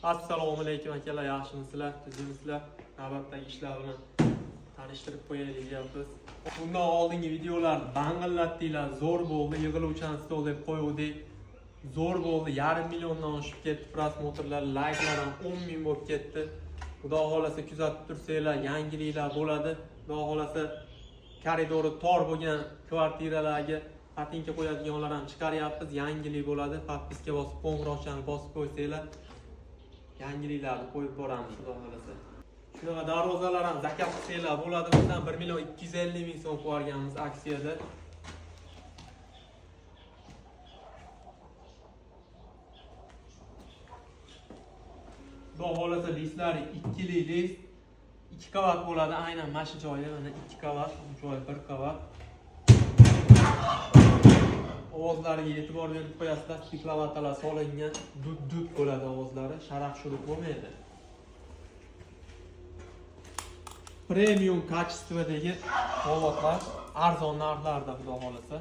Assalomu alaykum akalar, yaxshimisizlar, tuzukmisizlar? Navbatdagi ishlar bilan tanishtirib qo'yaylik deyapmiz. Bundan oldingi videolar bang'illatdinglar, zo'r bo'ldi, yig'iluvchan stol deb qo'yuvdik. Zo'r bo'ldi, 500 milliondan oshib ketdi просмотр lar, layklar ham 10 ming bo'lib ketdi. Xudo xolasa kuzatib tursanglar, yangiliklar bo'ladi. Xudo xolasa koridori tor bo'lgan kvartiralarga patinka qo'yadiganlar ham chiqaryapmiz, yangilik bo'ladi. Подписка bosib, qo'ng'iroqchani bosib qo'ysanglar, yangiliklarni qo'yib boramiz xudo xolasa. Shunaqa darvozalar ham заказ qilsanglar bo'ladi. Masalan, 1 million 250 ming so'm qo'yarganmiz aksiyada. Xudo xolasa listlari ikkili list, 2 qavat bo'ladi. Aynan mana shu joyi, mana 2 qavat, bu joyi 1 qavat. Ovozlariga e'tibor berib qo'yasizlar, stiklovatalar solingan, dub-dub bo'ladi ovozlari, sharaq-shuruq bo'lmaydi. Premium качество dagi polotlar arzon narxlarda xudo xolasa.